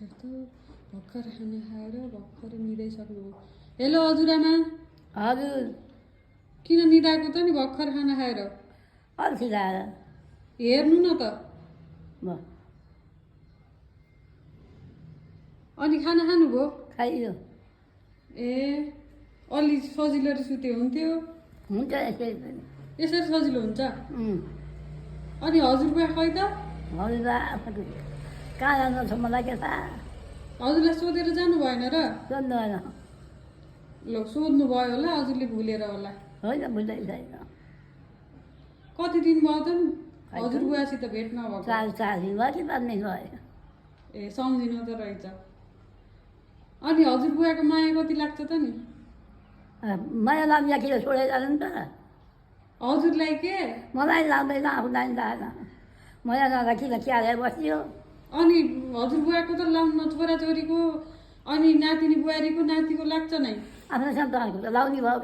हेर्दा भर्खर खाना खाएर भर्खर निदाइसक्नु। हेलो हजुरआमा, हजुर किन निदाएको त नि भर्खर खाना खाएर? अल्छी आएर हेर्नु न त। भयो अनि खाना खानुभयो? खाइयो ए अलि सजिलो सुते हुन्थ्यो। हुन्छ यसरी पनि यसरी सजिलो हुन्छ। उम्, अनि हजुरबुवा खै त? हजुर कहाँ जानु छ मलाई के थाहा हजुरलाई सोधेर जानु भएन र? सोध्नु होइन ल सोध्नु भयो होला, हजुरले भुलेर होला। होइन बुझ्दै छैन कति दिन भयो त नि हजुरबुवासित भेट नभएको? 4 दिन भयो कि 5 दिन भयो ए सम्झिनु त रहेछ। अनि हजुरबुवाको माया कति लाग्छ त नि? माया लाग्दा किन छोडेर जानु नि त हजुरलाई के? मलाई लाग्दैन आफूलाई नि लाग्दैन माया लाग्दा किन क्यारेर बस्यो अनि हजुरबुवाको त लाउन छोराछोरीको अनि नातिनी बुहारीको नातिको लाग्छ नै। आफ्नो सन्तानको त लाउने भयो